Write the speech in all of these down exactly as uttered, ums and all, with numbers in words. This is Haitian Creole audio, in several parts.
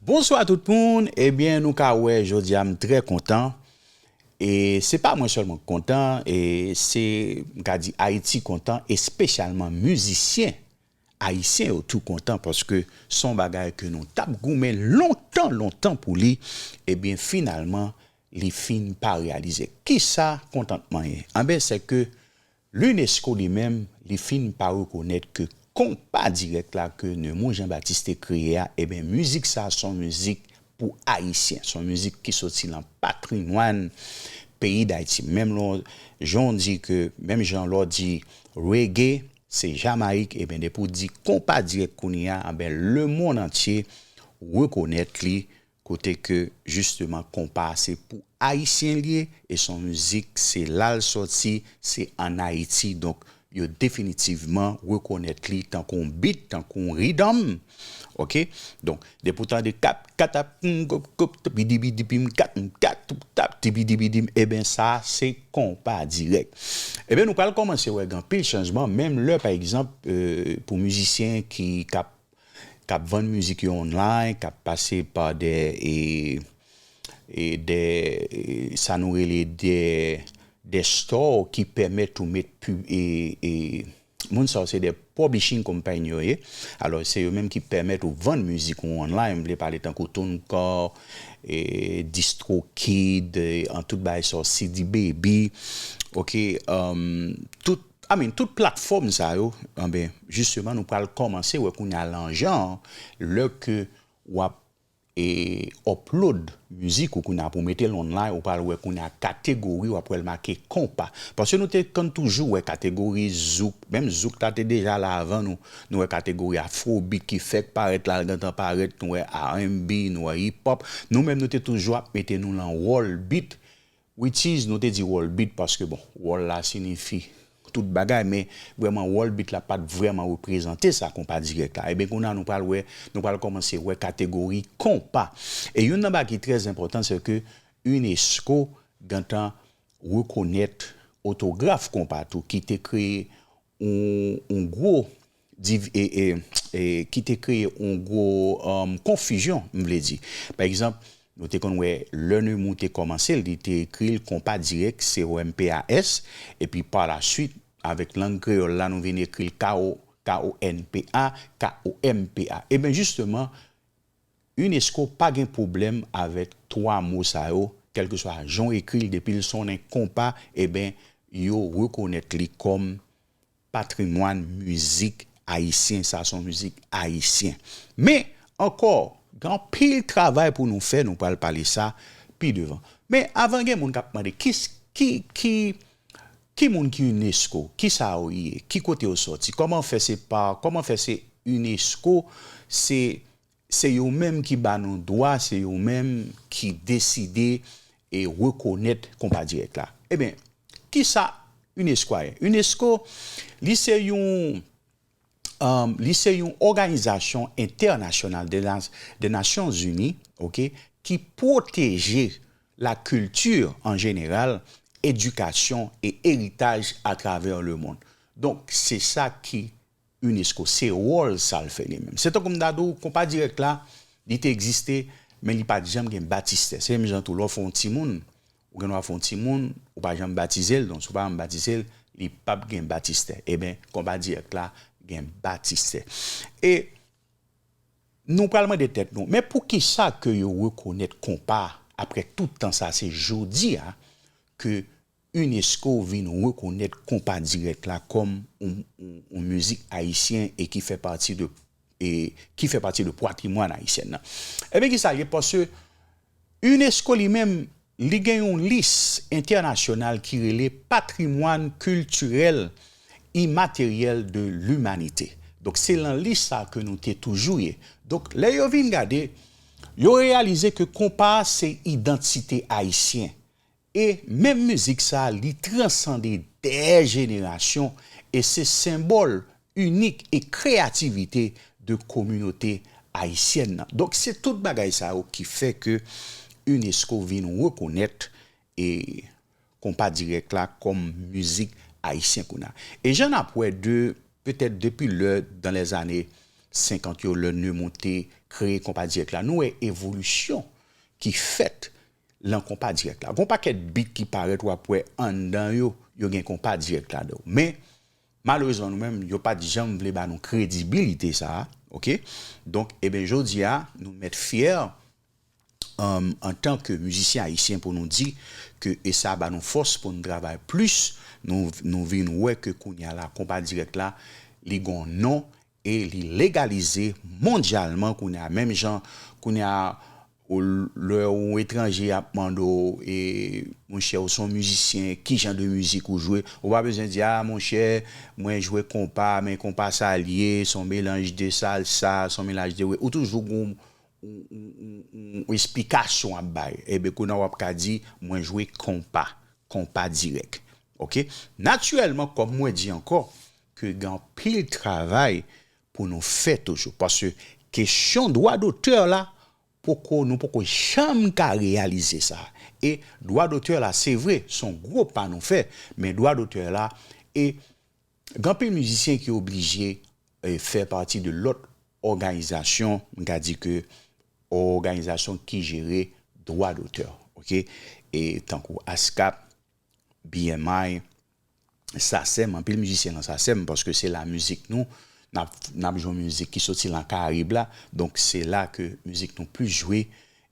Bonswa tout moun. Ebyen, nou ka wè jodi a m trè kontan. E se pa mwen sèlman k kontan, e se, m ka di, Ayiti kontan, espesyalman mizisyen ayisyen yo tou kontan, paske se yon bagay ke nou t ap goumen lontan, lontan pou li. Ebyen, finalman, li fin pa reyalize. Kisa kontantman ye? Anben, se ke L'UNESCO li menm, li fin pa rekonèt ke konpa dirèk la ke Nemours Jean Baptiste te kreye a, ebyen, mizik sa a se yon mizik pou Ayisyen, se yon mizik ki soti nan patrimwàn peyi Dayiti. Menm lè w, jan w di ke, menm jan lè w di reggae, se Jamayik, ebyen, depi w di konpa dirèk kounye a, ebyen, lemonn antye rekonèt li, kote ke, jisteman, konpa a se pou Ayisyen l ye, e se yon mizik, se la l sòti, se ann Ayiti. Donk, yo definitivman rekonèt li tankou yon beat, tankou yon riddim. Oke? Donk, depi w tande kap, katap, m, kop, kop, tibidi, bidi, bim, kat, m, kat, toup, tap, tibidi, bidim, ebyen, sa a se konpa dirèk. Ebyen, nou pral kòmanse wè gen anpil chanjman, menm lè, pa egzanp, e, pou mizisyen ki, k ap k ap vann mizik yo online, k ap pase pa de, e, e de, e, sa nou rele de, de store ki pèmèt ou met pib, e, e, moun sa yo se de publishing company yo ye. Alò, se yo menm ki pèmèt ou vann mizik ou online. M vle pale tankou TuneCore, e, DistroKid, e, an tout bagay sa yo, C D Baby. Oke, um, tout, I mean, tout platfòm sa yo, anben, jisteman, nou pral kòmanse wè kounye a lan jan an, lè ke w ap, e, upload mizik ou kounye a pou w mete l online, ou pral wè kounye a kategori, w ap wè l make konpa. Paske nou te konn toujou wè kategori zouk, menm zouk la te deja la avan nou, nou wè kategori afrobeat ki fèk parèt la, l gentan parèt, nou wè R and B, nou wè hip hop. Nou menm nou te toujou ap mete nou lan world beat, which is, nou te di world beat paske, bon, world la siyifi tout bagay, men vrèman world beat la pa t vrèman reprezante sa konpa dirèk la. Ebyen, kounye a nou pral wè, nou pral kòmanse wè kategori konpa. E youn nan bagay ki trè enpòtan, se ke UNESCO gentan rekonèt òtograf konpa tou, ki te kreye yon, yon gwo div-, e, e, e, ki te kreye yon gwo, um, konfizyon, m vle di. Pa egzanp, nou te konn wè lè Nemours te kòmanse l, li te ekri l konpa dirèk, C O M P A S, epi pa la swit, avèk lang kreyòl la, nou vin ekri l K O, K O N P A, K O M P A. Ebyen, jisteman, UNESCO pa gen pwoblèm avèk twa mo sa yo, kèlkeswa jan w ekri l, depi l sonnen konpa, ebyen, yo rekonèt li kòm patrimwàn mizik ayisyen. Sa se yon mizik ayisyen. Men, ankò, gen anpil travay pou nou fè, nou pral pale sa pi devan. Men, avan, gen moun k ap mande, ki, ki, ki, ki moun ki UNESCO? Ki sa yo ye? Ki kote yo sòti? Kòman fè se pa, kòman fè se UNESCO, se, se yo menm ki ba nou dwa, se yo menm ki deside e rekonèt konpa dirèk la? Ebyen, ki sa UNESCO a ye? UNESCO, li se yon, um, li se yon òganizasyon entènasyonal de la, de Nasyonzini, oke, ki pwoteje la kilti an jeneral, edikasyon e eritaj atravè lemonn. Donk, se sa ki UNESCO, se wòl sa l fè li menm. Se tankou m ta di w, konpa dirèk la, li te egziste, men li pa t janm gen batistè. Se menm jan tou, lè w fè yon timoun, ou gen dwa fè yon timoun, ou pa janm batize l, donk, si w pa janm batize l, li p ap gen batistè. Ebyen, konpa dirèk la gen batistè. E nou pral mande tèt nou, men poukisa ke yo rekonèt konpa, apre tout tan sa, se jodi a ke UNESCO vin rekonèt konpa dirèk la kòm yon, yon, yon mizik ayisyen e ki fè pati de, e ki fè pati de patrimwàn ayisyen nan? Ebyen, ki sa l ye? Paske UNESCO li menm, li gen yon lis entènasyonal ki rele Patrimoine culturel immatériel de l'humanité. Donk, se lan lis sa ke nou te toujou ye. Donk, lè yo vin gade, yo reyalize ke konpa se idantite ayisyen. E menm mizik sa, li transande dè jenerasyon e se senbòl inik e kreyativite de kominote ayisyèn nan. Donk, se tout bagay sa yo ki fè ke UNESCO vin rekonèt e konpa dirèk la kòm mizik ayisyen kounye a. E jan n ap wè de, petèt depi lè, dans les années senkant yo, lè Neumou te kreye konpa dirèk la. Nou wè evolisyon ki fèt lan konpa dirèk la. Gon pakèt bit ki parèt, w ap wè anndan yo, yo gen konpa dirèk ladan yo. Men, malerezman, nou menm, yo pa t janm vle ba nou kredibilite sa a, oke? Donk, eben, jodi a, nou mèt fyè, um, antanke mizisyen ayisyen pou nou di ke, e sa ba nou fòs pou nou travay plis, nou, nou vin wè ke kounye a la, konpa dirèk la, li gon non, e li legalize mondyalman kounye a. Menm jan kounye a, ou, lè yon etranje ap mande w, e, monchè, ou se yon mizisyen, ki jan de mizik ou jwe? Ou pa bezwen di, a, monchè, mwen jwe konpa, men konpa sa l ye, se yon melanj de salsa, se yon melanj de re-, ou toujou gon, yon, yon, yon, yon esplikasyon ap bay. Eben, kounye a w ap ka di, mwen jwe konpa, konpa dirèk. Oke? Natirèlman, kòm mwen di ankò, ke gen anpil travay pou nou fè toujou. Paske kesyon dwa dotè la, poko, nou poko janm ka reyalize sa. E dwa dotè la, se vre, se yon gwo pa nou fè, men dwa dotè la, e gen anpil mizisyen ki oblije, e, fè pati de lòt òganizasyon, m ka di ke òganizasyon ki jere dwa dotè, oke? E tankou ASCAP, B M I, SACEM, anpil mizisyen nan SACEM, paske se la mizik nou, n ap, n ap jwe mizik ki soti lan Karayib la, donk se la ke mizik nou plis jwe,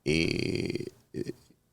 e, e,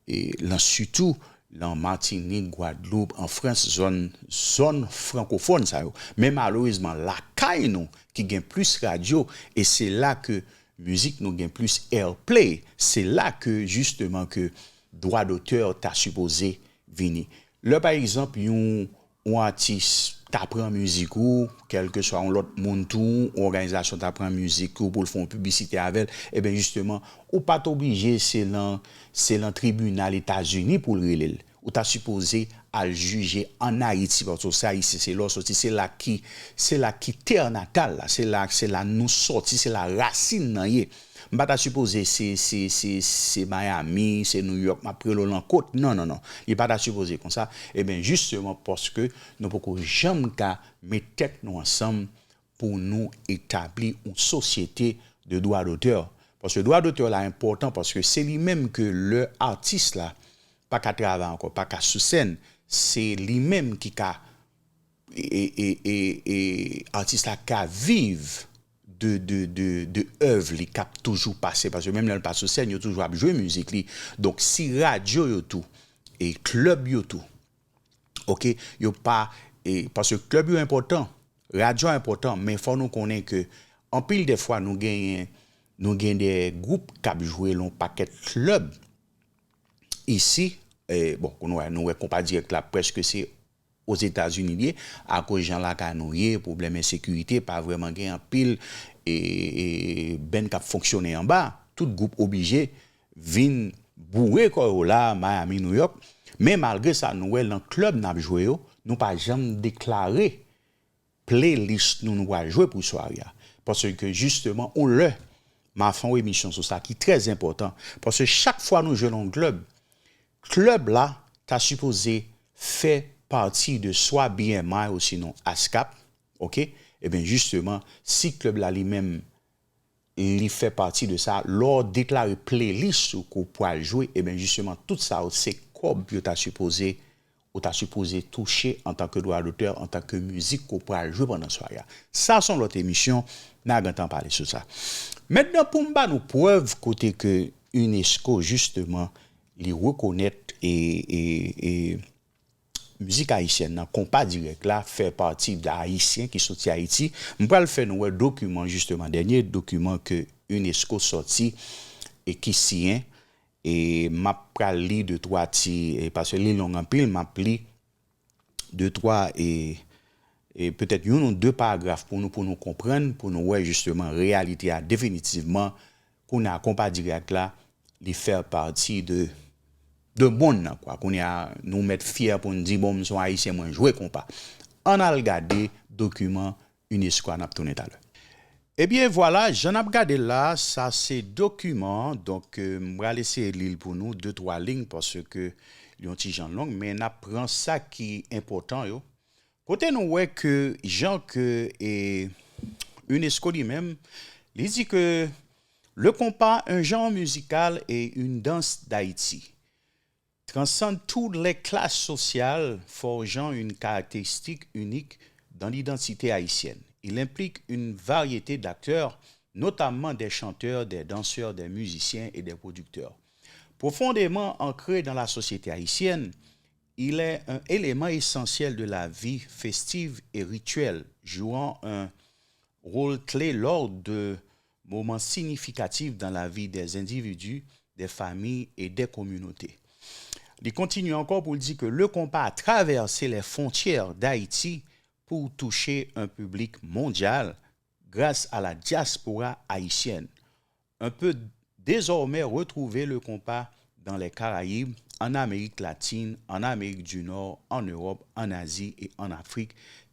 e lan sitou lan Matinik, Gwadloup, an Frans, zòn, zòn frankofòn sa yo. Men malerezman, lakay nou ki gen plis radyo, e se la ke mizik nou gen plis airplay, se la ke jisteman ke dwa dotè ta sipoze vini. Lè pa egzanp, yon, yon atis ta pran mizik ou, kèlkeswa yon lòt moun tou, yon òganizasyon ta pran mizik ou pou l fè yon piblisite avè l, eben jisteman, ou pa t oblije se lan, se lan tribinal Etazini pou l rele l. Ou ta sipoze al jije ann Ayiti, paske w se Ayisyen, se la w soti, se la ki, se la ki tè natal la, se la, se la nou soti, se la rasin nan ye. M pa ta sipoze se, se, se, se Miami, se New York, m ap rele w lan kot. Non, non, non. Li pa ta sipoze konsa. Eben, jisteman, paske nou poko janm ka met tèt nou ansanm pou nou etabli yon sosyete de dwa dotè. Paske dwa dotè la enpòtan, paske se li menm ke lè atis la pa ka travay ankò, pa ka sou sèn, se li menm ki ka, e, e, e, e, atis la ka viv de, de, de, de èv li k ap toujou pase, paske menm lè l pa sou sèn, yo toujou ap jwe mizik li. Donk, si radyo yo tou, e klèb yo tou, oke, yo pa, e, paske klèb yo enpòtan, radyo enpòtan, men fò nou konnen ke anpil de fwa nou genyen, nou gen de gwoup k ap jwe lan yon pakèt klèb isi, e, bon, nou wè, nou wè konpa dirèk la, prèske se Ozetazini li ye, akoz jan lakay nou ye, pwoblèm ensekirite, pa vrèman gen anpil, e, e, band k ap fonksyone anba, tout gwoup oblije vin boure kò yo la, Miami, New York. Men malgre sa, nou wè lan klèb n ap jwe yo, nou pa janm deklare playlist nou, nou pral jwe pou sware a. Paske jisteman, yon lè, m a fè yon emisyon sou sa ki trè enpòtan. Paske chak fwa nou jwe lan yon klèb, klèb la ta sipoze fè pati de swa B M I osinon ASCAP, oke? Eben, jisteman, si klèb la li menm, li fè pati de sa, lè w deklare playlist ou ke w pral jwe, eben, jisteman, tout sa yo se kòb yo ta sipoze, ou ta sipoze touche antanke dwa dotè, antanke mizik ke w pral jwe pandan sware a. Sa se yon lòt emisyon, n a gentan pale sou sa. Mentnan, pou m ba nou prèv kote ke unesco, jisteman, li rekonèt e, e, e, mizik ayisyèn nan, konpa dirèk la, fè pati de Ayisyen ki soti Ayiti. M pral fè nou wè dokiman, jisteman, dènye dokiman ke unesco sòti e ki siyen. E m ap pral li de twa ti, e paske li long anpil, m ap li de twa e, e petèt youn ou de paragraf pou nou, pou nou konprann, pou nou wè jisteman reyalite a definitivman. Kounye a, konpa dirèk la, li fè pati de, de monn nan, kwa. Kounye a, nou mèt fyè pou n di, bon, m se yon Ayisyen, mwen jwe konpa. Ann al gade dokiman unesco a, n ap tounen talè. Ebyen, vwala, jan n ap gade l la, sa se dokiman an. Donk, euh, m pral eseye li l pou nou, de twa liy, paske li yon ti jan long, men n ap pran sa ki enpòtan yo. Kote nou wè ke jan ke, e, unesco li menm, Li di ke le compas, un genre musical et une danse d'Haïti, transcende toutes les classes sociales, forgeant une caractéristique unique dans l'identité haïtienne. Il implique une variété d'acteurs, notamment des chanteurs, des danseurs, des musiciens et des producteurs. Profondément ancré dans la société haïtienne, il est un élément essentiel de la vie festive et rituelle, jouant un rôle clé lors de moments significatifs dans la vie des individus, des familles et des communautés. Li kontinye ankò pou l di ke le compas a traversé les frontières d'Haïti pour toucher un public mondial grâce à la diaspora haïtienne. On peut désormais retrouver le compas dans les Caraïbes, en Amérique latine, en Amérique du Nord, en Europe, en Asie et en Afrique,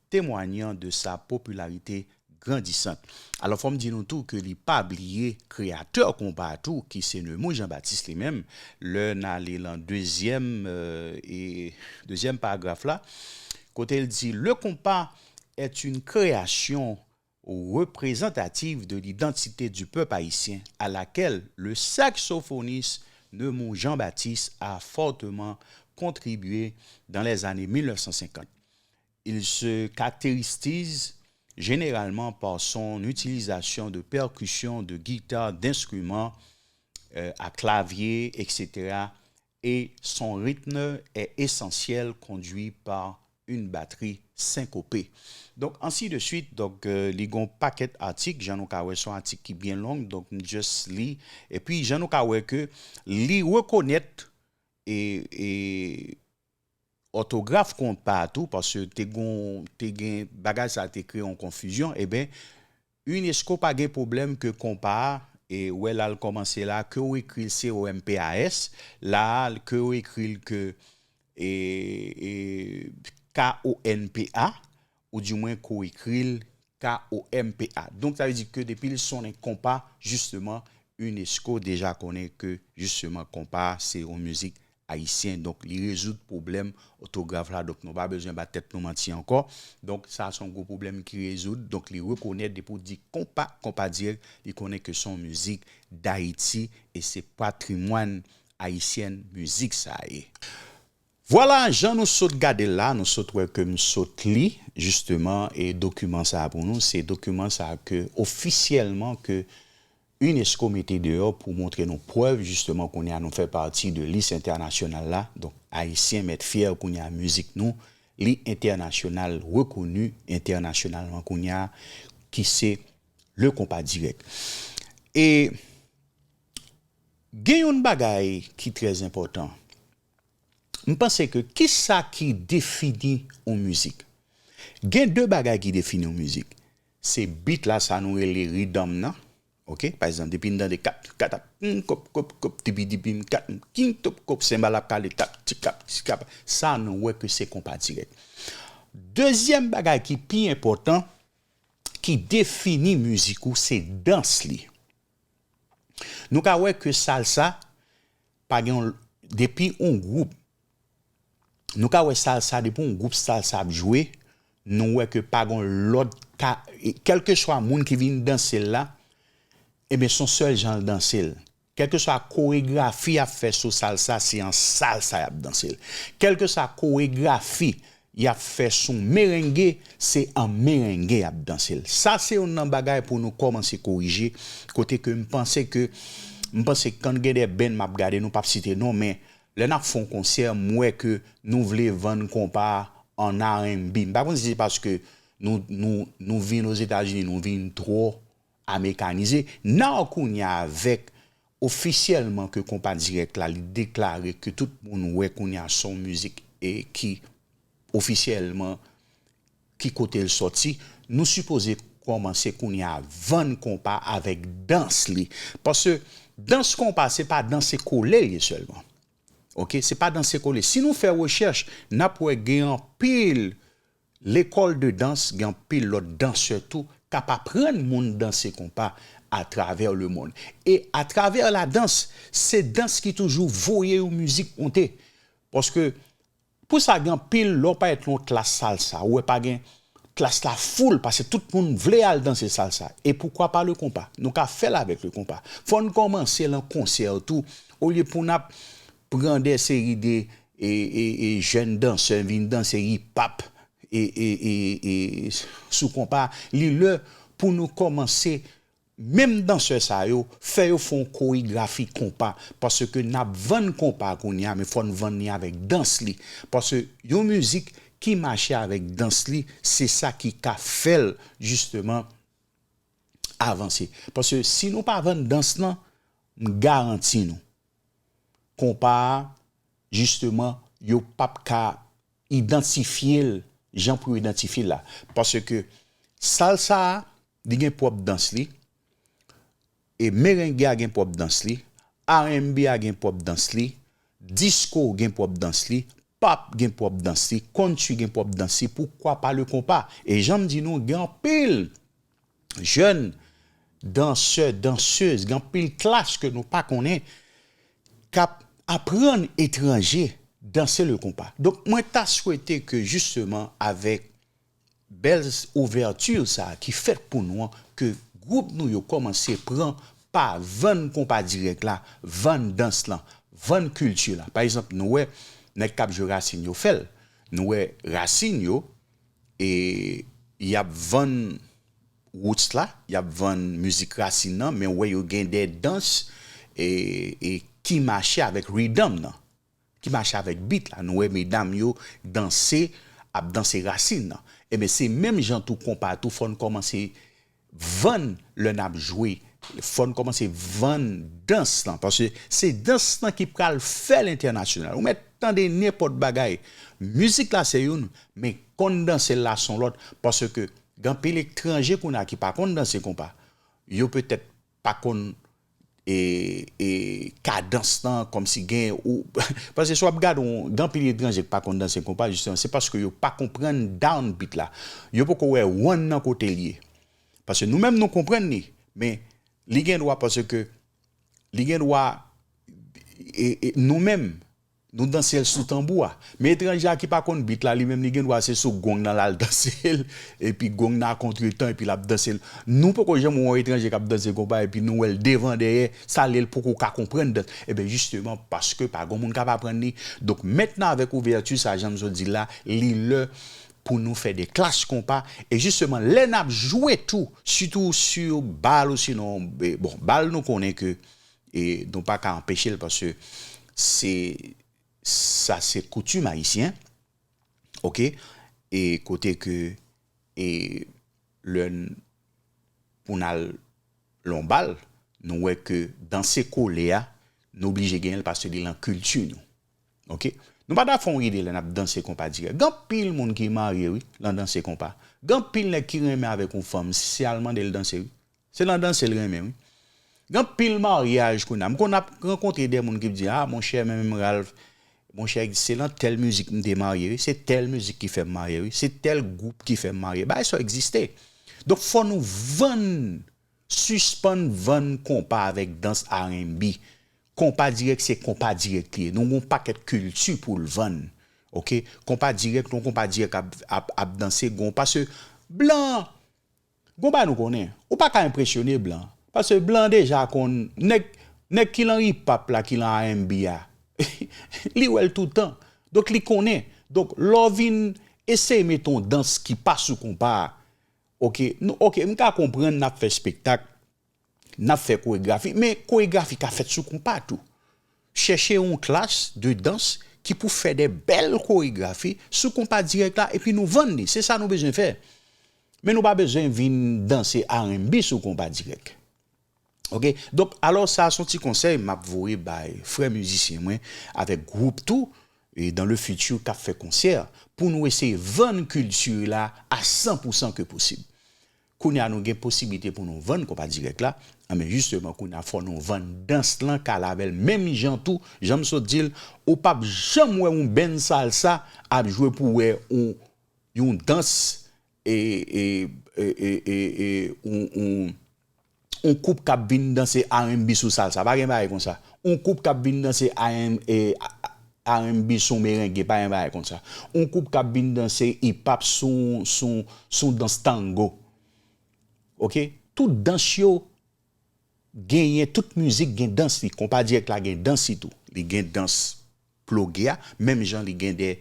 témoignant de sa popularité grandissante. Alò, fò m di nou tou ke li pa bliye kreyatè konpa a tou, ki se Nemours Jean-Baptiste li menm, lè n ale lan dezyèm, euh, e dezyèm paragraf la, kote l di, le compas est une création représentative de l'identité du peuple haïtien à laquelle le saxophoniste Nemours Jean-Baptiste a fortement contribué dans les années mille neuf cent cinquante. Il se caractérise généralement par son utilisation de percussions, de guitares, d'instruments euh, à clavier, et cetera. Et son rythme est essentiel, conduit par une batterie syncopée. Donk, ansi de swit, donk, euh, li gon pakèt atik, jan nou ka wè, se yon atik ki byen long, donk, m just li. Epi, jan nou ka wè ke li rekonèt e, e òtograf konpa a tou, paske te gon, te gen, bagay sa te kreye yon konfizyon, eben, UNESCO pa gen pwoblèm ke konpa a, e, wè la l kòmanse la, ke w ekri l C O M P A S, la a, ke w ekri l ke, e, e, K O N P A, ou di mwen ke w ekri l K O M P A. Donk, sa vle di ke depi l sonnen konpa, jisteman, UNESCO deja konnen ke, jisteman, konpa a se yon mizik ayisyen. Donk, li rezoud pwoblèm òtograf la. Donk, nou pa bezwen ba tèt nou manti ankò. Donk, sa a se yon gwo pwoblèm ki rezoud. Donk, li rekonèt depi w di konpa, konpa dirèk, li konnen ke se yon mizik Dayiti e se patrimwàn ayisyen mizik sa a ye. Vwala, jan nou sot gade l la, nou sot wè ke m sot li, jisteman, e dokiman sa a pou nou, se dokiman sa a ke ofisyèlman ke UNESCO mete deyò pou montre nou prèv, jisteman, kounye a nou fè pati de lis entènasyonal la. Donk, Ayisyen mèt fyè kounye a mizik nou, li entènasyonal, rekoni entènasyonalman kounye a, ki se le konpa dirèk. E gen yon bagay ki trè enpòtan. M panse ke kisa ki defini yon mizik? Gen de bagay ki defini yon mizik. Se beat la, sa nou rele riddim nan. Oke? Pa egzanp, depi n tande kat, katap, mm, kop, kop, kop, tipi, dipi, m, kat, m, king, top, kop, senbal ap kale, tap, tikap, tikap. Sa nou wè ke se konpa dirèk. Dezyèm bagay ki pi enpòtan, ki defini mizik ou, se dans li. Nou ka wè ke salsa pa gen yon, depi yon gwoup, nou ka wè salsa, depi yon gwoup salsa ap jwe, nou wè ke pa gen lòt ka, kèlkeswa moun ki vin danse l la, ebyen, se yon sèl jan l danse l. Kèlkeswa koregrafi y ap fè sou salsa, se an salsa y ap danse l. Kèlkeswa koregrafi y ap fè sou merenge, se an merenge y ap danse l. Sa se youn nan bagay pou nou kòmanse korije, kote ke m panse ke, m panse ke kan gen de band m ap gade, nou p ap site non, men lè n ap fè yon konsè, m wè ke nou vle vann konpa an R and B. M pa konn si se paske nou, nou, nou vin Ozetazini, nou vin twò amerikanize. Now kounye a avèk ofisyèlman ke konpa dirèk la, li deklare ke tout moun wè kounye a se yon mizik e ki ofisyèlman ki kote l sòti, nou sipoze kòmanse kounye a vann konpa avèk dans li. Paske dans konpa se pa danse kole l ye sèlman. Oke, se pa danse kole. Si nou fè rechèch, n ap wè gen anpil lekòl de dans, gen anpil lòt dansè tou k ap aprann moun danse konpa atravè lemonn. E atravè ladans, se dans ki toujou voye yon mizik monte. Paske pou sa, gen anpil lè w parèt nan yon klas salsa, ou wè pa gen klas la foul, paske tout moun vle al danse salsa. E poukwa pa le konpa? Nou ka fè l avèk le konpa. Fò n kòmanse lan konsè tou, olye pou n ap pran de seri de e, e, e, jèn dansè vin danse hip hop e, e, e, e, sou konpa. Li lè pou nou kòmanse menm dansè sa yo, fè yo fè yon koregrafi konpa, paske n ap vann konpa kounye a, men fò n vann li avèk dans li, paske yon mizik ki mache avèk dans li, se sa ki ka fè l, jisteman, avanse. Paske si nou pa vann dans lan, m garanti nou, konpa a, jisteman, yo p ap ka idantifye l jan pou yo idantifye l la. Paske salsa a, li gen pwòp dans li, e merenge a gen pwòp dans li, R and B a gen pwòp dans li, disko gen pwòp dans li, pop gen pwòp dans li, country gen pwòp dans li, poukwa pa le konpa? E jan m di nou, gen anpil jèn dansè, dansez, gen anpil klas ke nou pa konnen k ap aprann etranje danse le konpa. Donk, mwen ta swete ke jisteman avèk bèl ouvèti sa a ki fèt pou nou an, ke gwoup nou yo kòmanse pran pa vann konpa dirèk la, vann dans lan, vann kilti la. Pa egzanp, nou wè nèg k ap jwe rasin yo fè l. Nou wè rasin yo, e y ap vann roots la, y ap vann mizik rasin nan, men ou wè yo gen de dans e, e ki mache avèk riddim nan, ki mache avèk beat la. Nou wè medam yo danse, ap danse rasin nan. Ebyen, se menm jan tou konpa tou, fò n kòmanse vann lè n ap jwe. Fò n kòmanse vann dans lan, paske se dans lan ki pral fè l entènasyonal. Ou mèt tande nenpòt bagay. Mizik la se youn, men konn danse l la se yon lòt, paske gen anpil etranje kounye a ki pa konn danse konpa. Yo petèt pa konn e, e kadans lan, kòmsi gen ou, paske si w ap gade yon, gen anpil etranje ki pa konn danse konpa, jisteman, se paske yo pa konprann downbeat la. Yo poko wè one nan kote l ye. Paske nou menm nou konprann li, men li gen dwa, paske li gen dwa, e, e, nou menm, nou danse l sou tanbou a. Men etranje a ki pa konn beat la, li menm li gen dwa se sou gong nan l al danse l, epi gong nan a kontretan, epi l ap danse l. Nou poko janm wè yon etranje k ap danse konpa, epi nou wè l devan dèyè, sa lè l poko ka konprann dans. Ebyen, jisteman, paske pa gen moun k ap aprann li. Donk, mentnan avèk ouvèti sa, jan m sot di l la, li lè pou nou fè de klas konpa. E jisteman, lè n ap jwe tou, sitou sou bal osinon, e, bon, bal nou konnen ke e nou pa ka anpeche l paske se, sa se koutim ayisyen, oke? E kote ke, e lè n, pou n al lan bal, nou wè ke danse kole a, nou oblije genyen l paske li lan kilti nou, oke? Nou pa ta fè yon ide lè n ap danse konpa dirèk. Gen anpil moun ki marye, wi, lan danse konpa. Gen anpil nèg ki renmen avèk yon fanm, si se al mande l danse, wi. Se nan danse l renmen, wi. Gen anpil maryaj kounye a. M konn ap rankontre de moun ki di, "Ah, monchè, men menm Ralph, monchè, se nan tèl mizik m te marye, wi. Se tèl mizik ki fè m marye, wi. Se tèl gwoup ki fè m marye." Bagay sa yo egziste. Donk, fò nou vann, sispann vann konpa avèk dans R and B. Konpa dirèk, se konpa dirèk li ye. Nou gen yon pakèt kilti pou l vann. Oke? Konpa dirèk, non, konpa dirèk ap, ap, ap danse, gon, paske blan, gon bagay nou konnen, ou pa ka enpresyone blan. Paske blan deja konn, nèg, nèg ki lan hip hop la, ki lan R and B a, li wè l toutan. Donk, li konnen. Donk, lè w vin eseye mete yon dans ki pa sou konpa a, oke, nou, oke, m ka konprann n ap fè espektak, n ap fè koregrafi, men koregrafi ka fèt sou konpa tou. Chèche yon klas de dans ki pou fè de bèl koregrafi sou konpa dirèk la, epi nou vann li. Se sa nou bezwen fè. Men nou pa bezwen vin danse R and B sou konpa dirèk. Oke? Donk, alò, sa a se yon ti konsèy m ap voye bay frè mizisyen mwen avèk gwoup tou, e dans le futur k ap fè konsè, pou nou eseye vann kilti la a san pou san ke posib. Kounye a nou gen posiblite pou nou vann konpa dirèk la, enben jisteman kounye a fò nou vann dans lan k al avè l menm jan tou, jan m sot di l, ou p ap janm wè yon band salsa ap jwe pou wè yon, yon dans e, e, e, e, e, e, yon, yon, yon koup k ap vin danse R and B sou salsa. Pa gen bagay konsa. Yon koup k ap vin danse R and, e, a, a, R and B sou merenge, pa gen bagay konsa. Yon koup k ap vin danse hip hop sou, sou, sou dans tango. Ok? Tout dans yo genyen, tout mizik gen dans li. Konpa dirèk la gen dans li tou. Li gen dans ploge a, menm jan li gen de,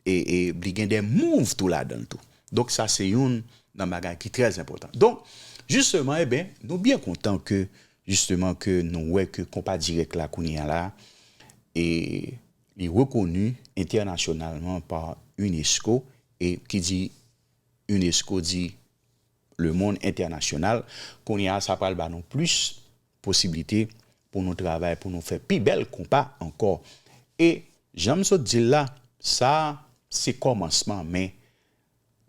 e, e, li gen de move tou ladan l tou. Donk sa se youn nan bagay ki trè enpòtan. Donk, jisteman, e ben, nou byen kontan ke, jisteman, ke nou wè ke konpa dirèk la kounye a la, e li rekoni entènasyonalman pa unesco, e ki di unesco di lemonn entènasyonal, kounye a sa pral ba nou plis posiblite pou nou travay, pou nou fè pi bèl konpa ankò. E jan m sot di l la, sa se kòmansman, men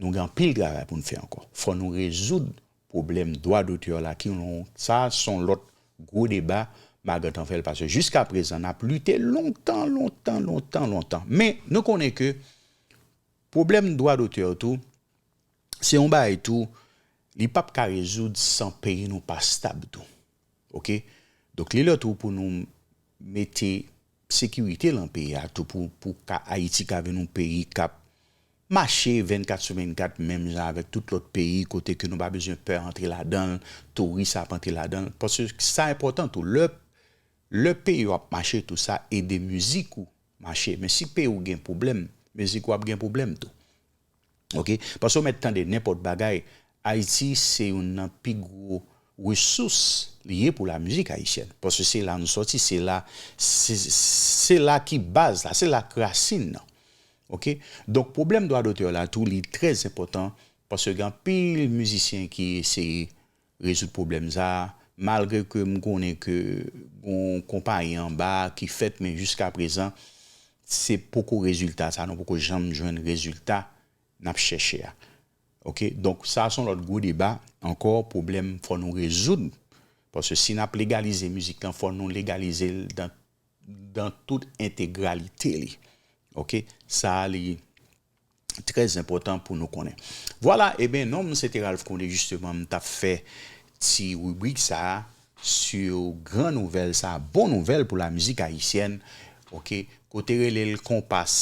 nou gen anpil travay pou nou fè ankò. Fò nou rezoud pwoblèm dwa dotè la ki yon, sa se yon lòt gwo deba, m a gentan fè l, paske jiska prezan n ap lite lontan, lontan, lontan, lontan. Men nou konnen ke pwoblèm dwa dotè tou, se yon bagay tou, li p ap ka rezoud san peyi nou pa stab tou. Ok? Donk, li lè tou pou nou mete sekirite lan peyi a tou pou, pou ka Ayiti ka vin yon peyi k ap mache vennkat sou vennkat, menm jan avèk tout lòt peyi, kote ke nou pa bezwen pè antre ladan l, touris ap antre ladan l. Paske sa enpòtan tou. Lè, lè peyi w ap mache tou, sa ede mizik ou mache. Men si peyi w gen pwoblèm, mizik ou ap gen pwoblèm tou. Ok? Paske w mèt tande nenpòt bagay. Ayiti se youn nan pi gwo resous li ye pou lamizik ayisyèn. Paske se la nou sòti, se la, se, se la ki baz la, se la k rasin nan. Ok? Donk, pwoblèm dwa dotè la tou, li trè enpòtan, paske gen anpil mizisyen ki eseye rezoud pwoblèm sa a, malgre ke m konnen ke gon konpayi anba ki fèt, men jiska prezan, se poko rezilta sa, nou poko janm jwenn rezilta n ap chèche a. Ok? Donk, sa se yon lòt gwo deba ankò, pwoblèm fò nou rezoud. Paske si n ap legalize mizik lan, fò nou legalize l dan, dan tout entegralite li. Ok? Sa a, li trè enpòtan pou nou konnen. Vwala, e ben, non m se te Ralph Condé, jisteman, m t ap fè ti ribrik sa a, sou gran nouvèl sa a, bon nouvèl pou lamizik ayisyèn. Ok? Kote rele l konpas,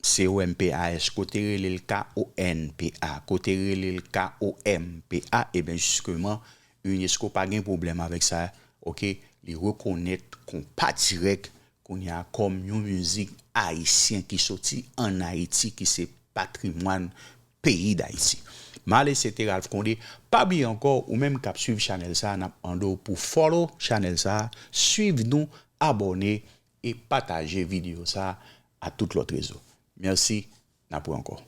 C O M P A S, kote rele l K O N P A, kote rele l K O M P A, e ben, jisteman, unesco pa gen pwoblèm avèk sa, ok? Li rekonèt konpa dirèk kounye a kòm yon mizik ayisyen ki soti ann Ayiti, ki se patrimwàn peyi Dayiti. M ale, se te Ralph Condé. Pa bliye ankò, ou menm k ap swiv chanèl sa a, n ap mande w pou follow chanèl sa a, swiv nou, abòne e pataje videyo sa a a tout lòt rezo. Mèsi, n ap wè ankò.